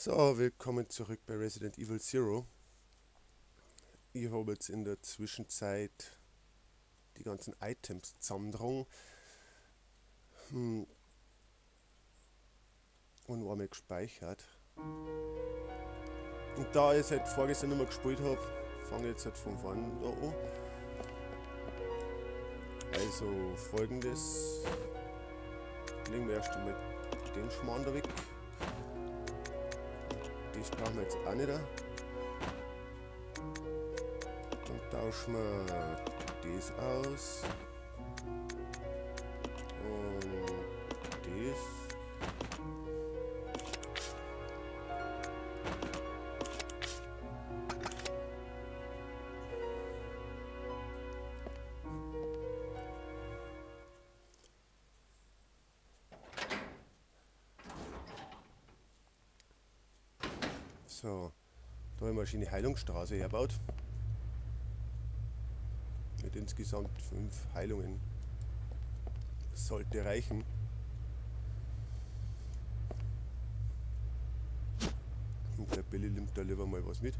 So, willkommen zurück bei Resident Evil Zero. Ich habe jetzt in der Zwischenzeit die ganzen Items zusammengetragen. Und einmal gespeichert. Und da ich seit vorgestern nicht mehr gespielt habe, fange ich jetzt halt von vorne da an. Also folgendes. Legen wir erst einmal den Schmarrn da weg. Das brauchen wir jetzt auch nicht. Dann tauschen wir das aus. Und das. So, da haben wir eine schöne Heilungsstraße hergebaut. Mit insgesamt 5 Heilungen. Das sollte reichen. Und der Billy nimmt da lieber mal was mit.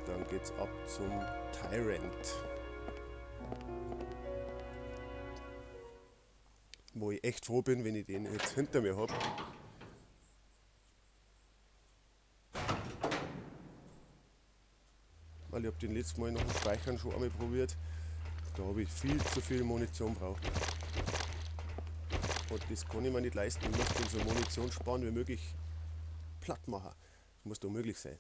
Dann geht's ab zum Tyrant. Wo ich echt froh bin, wenn ich den jetzt hinter mir hab. Weil ich hab den letzten Mal noch im Speichern schon einmal probiert. Da hab ich viel zu viel Munition gebraucht. Und das kann ich mir nicht leisten. Ich möchte so Munition sparen wie möglich platt machen. Das muss doch möglich sein.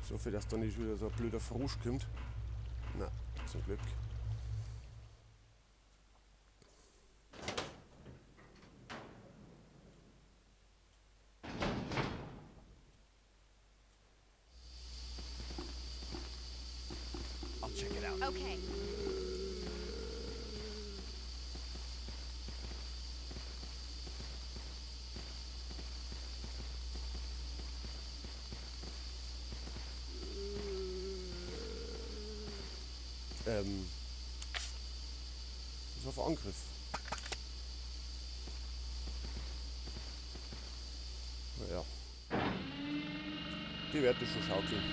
So viel, dass da nicht wieder so ein blöder Frosch kommt. Na, zum Glück. I'll check it out. Okay. Das war auf Angriff. Naja. Die Werte schon schaukeln.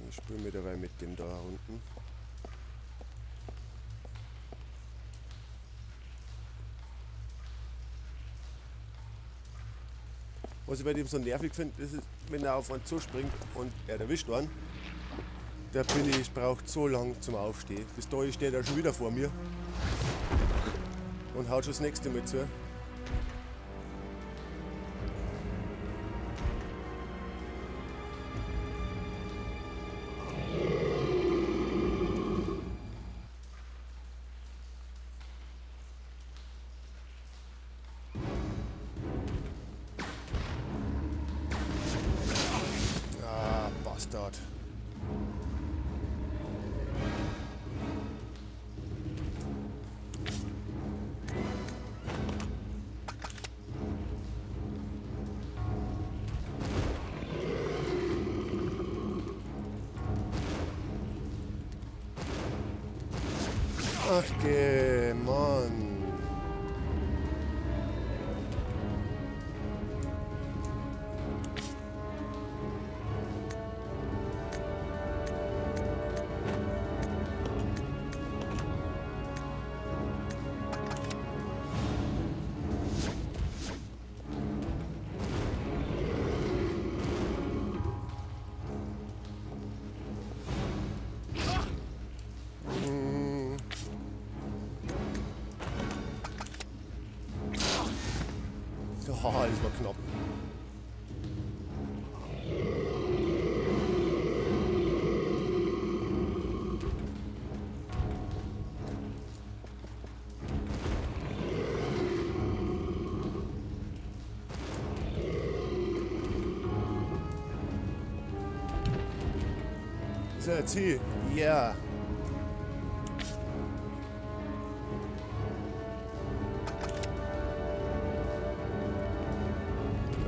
Ich spiele mir dabei mit dem da unten. Was ich bei dem so nervig finde, das ist, wenn er auf einen zuspringt und er erwischt einen. Der Billy braucht so lang zum Aufstehen. Bis dahin steht er schon wieder vor mir und haut schon das nächste Mal zu. Bastard. Ach, geh, Mann. Oh, das war knapp. Jetzt hin. Ja.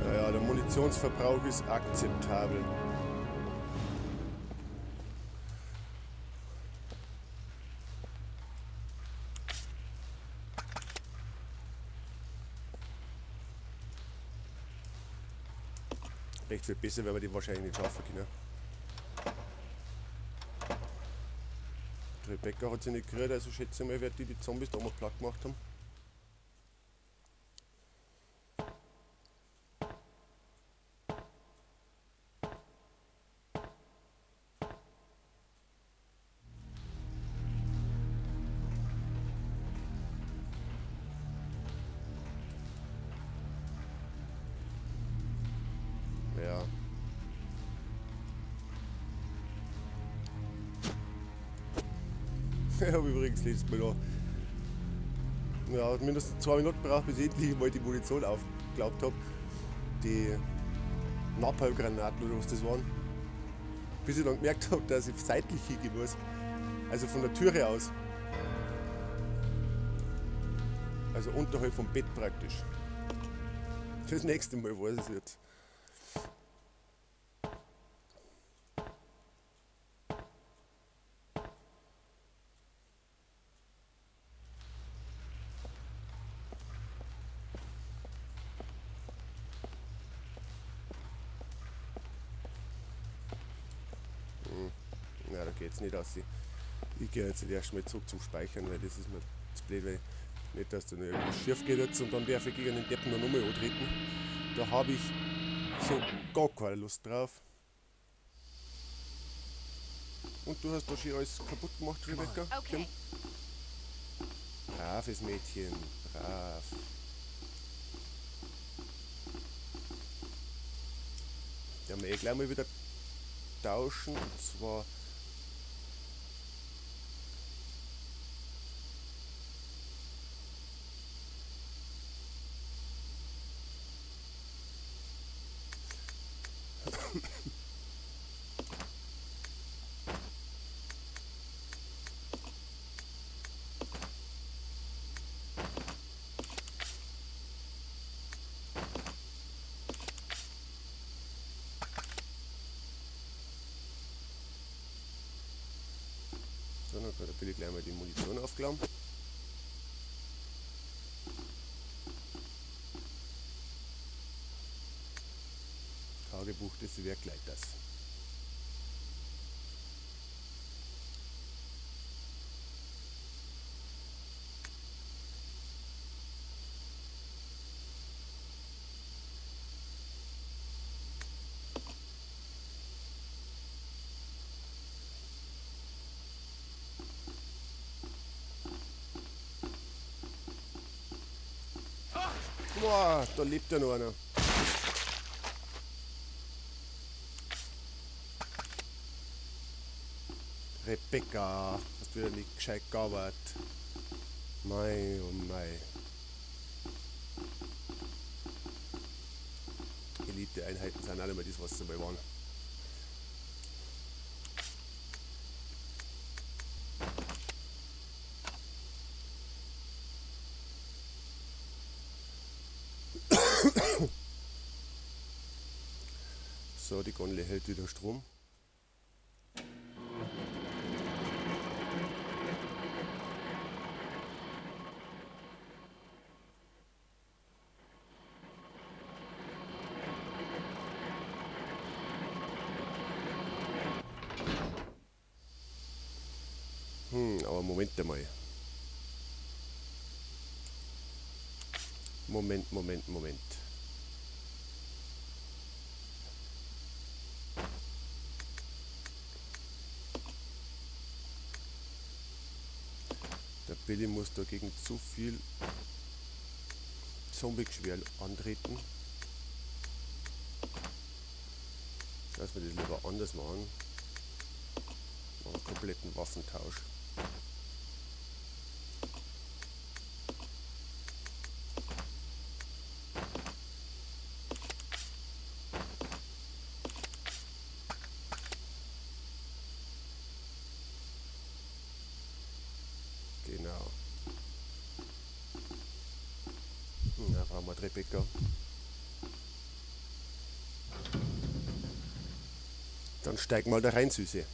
Naja, der Munitionsverbrauch ist akzeptabel. Recht viel besser, wenn wir die wahrscheinlich nicht schaffen können. Rebecca hat sie nicht gekriegt, also schätze ich mal, wird die die Zombies da mal platt gemacht haben. Ja. Ich habe übrigens letztes Mal da ja, mindestens 2 Minuten gebraucht, bis ich endlich mal die Munition aufgeglaubt habe. Die Napalmgranaten oder was das waren. Bis ich dann gemerkt habe, dass ich seitlich hingehen muss. Also von der Türe aus. Also unterhalb vom Bett praktisch. Das nächste Mal weiß ich es jetzt. Na, da geht's nicht aus. Ich gehe jetzt erst mal zurück zum Speichern, weil das ist mir zu blöd, weil nicht, dass da noch irgendwas schief geht jetzt und dann darf ich gegen den Deppen noch einmal antreten. Da habe ich so gar keine Lust drauf. Und du hast da schon alles kaputt gemacht, Rebecca? Okay. Braves Mädchen, brav. Da werden wir eh gleich mal wieder tauschen, und zwar so, dann kann ich gleich mal die Munition aufklauen. Tagebuch des Werkleiters. Boah, da lebt ja noch einer. Rebecca, hast wieder nicht gescheit gearbeitet. Mei, oh mei. Elite-Einheiten sind auch nicht mehr das, was sie mal waren. So, die Gondel hält wieder Strom. Aber Moment einmal. Moment, Moment, Moment. Der Billy muss da gegen zu viel Zombie-Geschwür antreten. Lass mir das lieber anders machen. Machen einen kompletten Waffentausch. Rebecca. Dann steig mal da rein, Süße.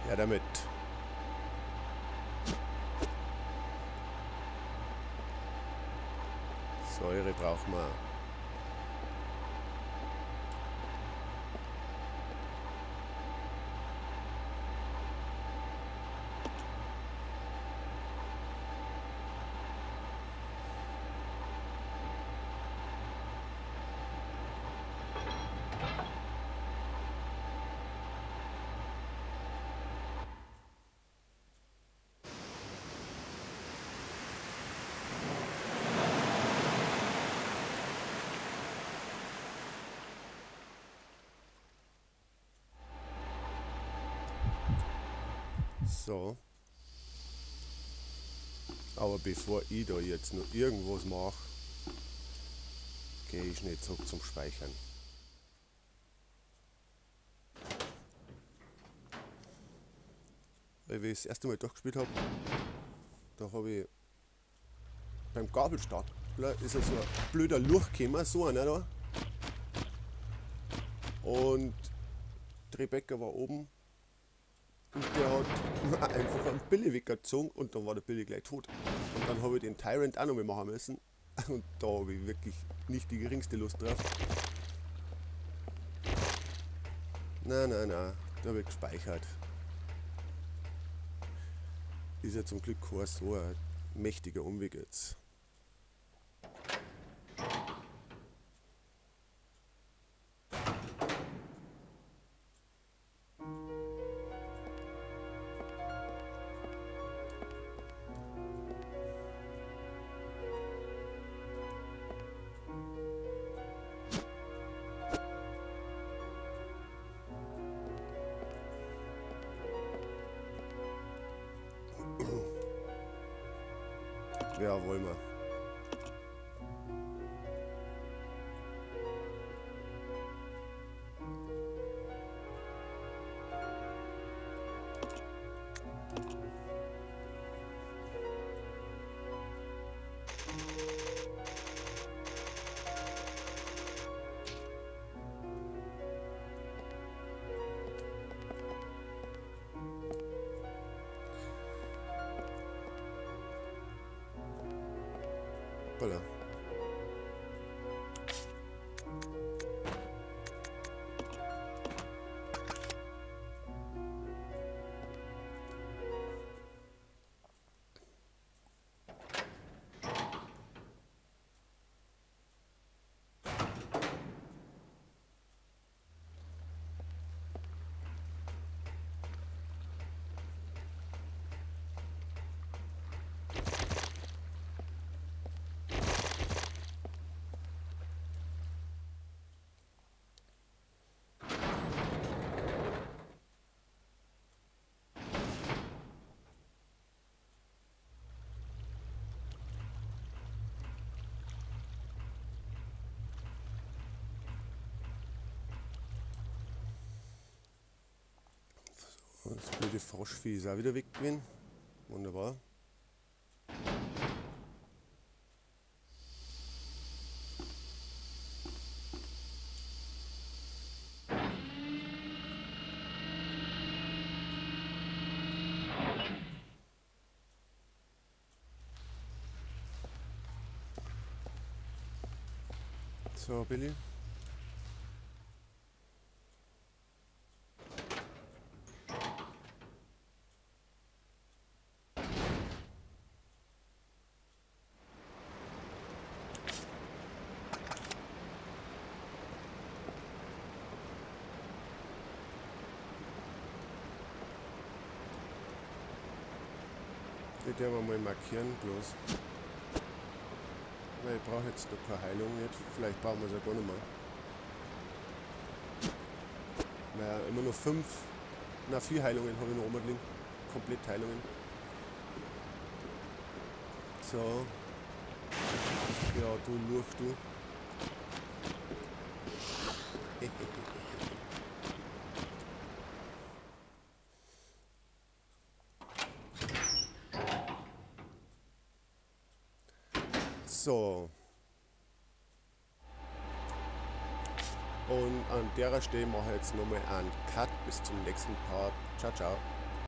Ja, damit. Säure brauchen wir. So. Aber bevor ich da jetzt noch irgendwas mache, gehe ich schnell zurück zum Speichern. Weil ich das erste Mal durchgespielt habe, da habe ich beim Gabelstapler ist ja so ein blöder Lurch gekommen, so einer da. Und Rebecca war oben. Und der hat einfach einen Billy weggezogen und dann war der Billy gleich tot. Und dann habe ich den Tyrant auch noch mal machen müssen. Und da habe ich wirklich nicht die geringste Lust drauf. Na, na, na, da habe ich gespeichert. Ist ja zum Glück kein so ein mächtiger Umweg jetzt. Ja, wollen wir. Hoppala. Das blöde Froschvieh ist auch wieder weg gewesen. Wunderbar. So, Billy. Die werden wir mal markieren bloß. Weil ich brauche jetzt noch keine Heilung nicht. Vielleicht brauchen wir es ja gar nicht mehr. Naja, immer nur 5, na 4 Heilungen habe ich noch oben liegen. Komplett Heilungen. So. Ja, du Lurch, du. So. Und an der Stelle mache ich jetzt nochmal einen Cut. Bis zum nächsten Part. Ciao, ciao.